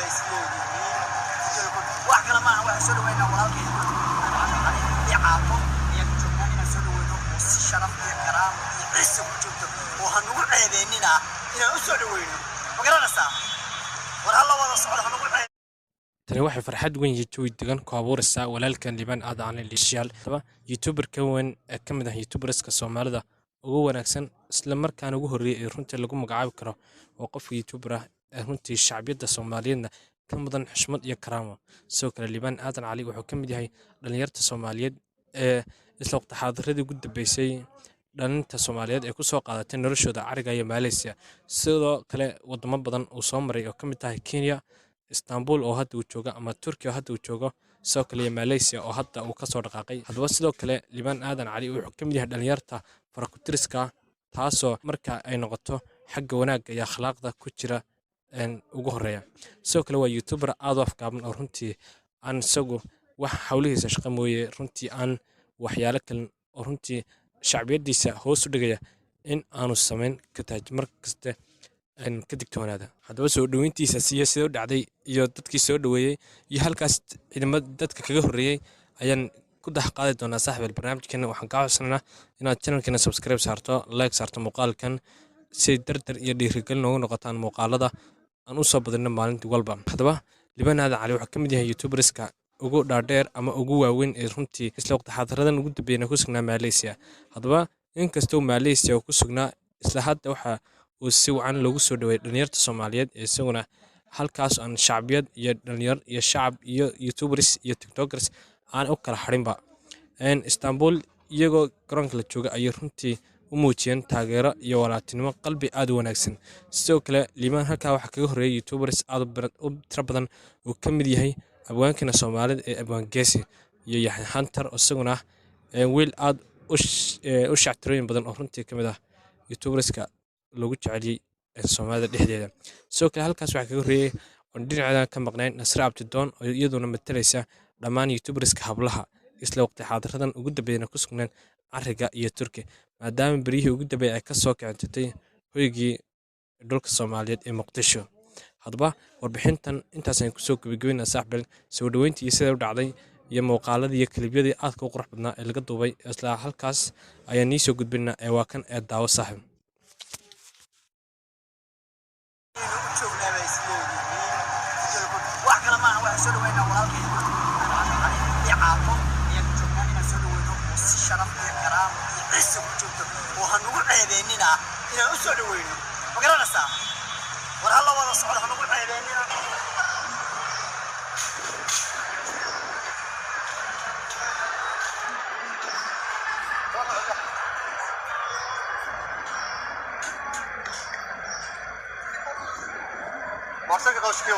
bay isleeyihiin. Wax kale maaha, waxaan soo dhaweynaa walaalkay Caato ayaan u joognaa inaan soo dhaweyno oo si sharaf iyo karaamo iyo ciise ku joogto oo ha nagu ceebeenina inaan u soo dhaweyno. Ma garanaysaa? War ha la wada socdo, ha nagu ceeb. Tani waxay farxad weyn iyo jawi degan ku abuuraysaa walaalkan Liibaan Aadan Cali Liishaal, youtuber ka weyn ee ka mid ah youtuberska Soomaalida ugu wanaagsan, isla markaana ugu horreeyay ee runtii lagu magacaabi karo oo qofka youtuber ah ee runtii shacbiyadda Soomaaliyeedna ka mudan xushmad iyo karaamo. Sidoo kale Liibaan Aadan Cali wuxuu ka mid yahay dhalinyarta Soomaaliyeed ee isla waqti xaadiradii ugu dambeysay dhalinta Soomaaliyeed ee kusoo qaadatay noloshooda cariga iyo Malaysia. Sidoo kale wadamo badan uu soo maray oo ka mid tahay Kenya, Istanbul oo hadda uu joogo, ama Turkiya oo hadda uu joogo, sidoo kale iyo Malaysia oo hadda uu kasoo dhaqaaqay. Haddaba sidoo kale Liibaan Aadan Cali wuxuu ka mid yahay dhalinyarta farakutiriska, taasoo marka ay noqoto xagga wanaagga iyo akhlaaqda ku jira ugu horeeya. Sidoo kale waa youtuber aad u afgaaban oo runtii aan isagu wax howlihiisa shaqo mooye runtii aan waxyaalo kale oo runtii shacbiyadiisa hoos u dhigaya in aanu samayn ka taaj mar kaste ka digtoonaada. Haddaba soo dhoweyntiisa siyo sida u dhacday iyo dadkii soo dhoweeyey iyo halkaas ciidamada dadka kaga horreeyey ayaan ku dax qaadi doonaa. Saaxiibal, barnaamijkeena waxaan kaa codsanaynaa inaad channelkeena subscribe saarto, like saarto muuqaalkan, si dardar iyo dhiirigelin noogu noqotaan muuqaalada aan u soo badino maalintii walba. Haddaba Liibaan Aadan Cali wuxuu ka mid yahay youtuberska ugu dhaadheer ama ugu waaweyn ee runtii isla waqti xaadiradan ugu dambeeyana ku sugnaa Malaysia. Haddaba inkastoo Malaysia uu ku sugnaa, isla hadda waxa uu si wacan loogu soo dhaweeyay dhalinyarta Soomaaliyeed ee isaguna halkaas aan shacbiyad iyo dhalinyar iyo shacab iyo youtubers iyo tiktokers aan u kala xarinba. Istanbul iyagoo garoonka la jooga ayay runtii u muujiyeen taageero iyo walaaltinimo qalbi aad u wanaagsan. Sidoo kale Liibaan halkaa waxaa kaga horreeyay youtubers aad u tiro badan uu ka mid yahay abwaankina Soomaalida ee Abwaan Geesi iyo Yaxya Hunter, oo isaguna ah wiil aad u shactirooyin badan oo runtii ka mid ah youtuberska lagu jeceliyey Soomaalida dhexdeeda. Sidoo kale halkaas waxaa kaga horreeyay oon dhinaceeda ka maqnayn Nasre Abtidoon oo iyaduna matalaysa dhammaan youtuberska hablaha isla waqti xaadiradan ugu dambeeyana ku sugnaan cariga iyo Turki, maadaama beryihii ugu dambeeyay ay kasoo kicintatay hoygii dhulka Soomaaliyeed ee Muqdisho. Haddaba warbixintan intaasaan kusoo gebagabeynaa. Saaxiibal, soo dhoweyntii iyo sida u dhacday iyo muuqaaladii iyo kalibyadii aadka u qurux badnaa ee laga duubay isla halkaas ayaan nii soo gudbinaa ee waa kan ee daawo, saaxib. U joognaa bay isleeyihiin. Wax kale maaha, waxaan soo dhaweynaa walaalkay Caato ayaan u joognaa inaan soo dhaweyno oo si sharaf iyo karaamo iyo ciise ku joogto oo ha nagu ceebeenina inaan u soo dhaweyno. Ma garanaysaa? War ha la wada socdo, ha nagu ceebeenina. Motorcycle 가십시오.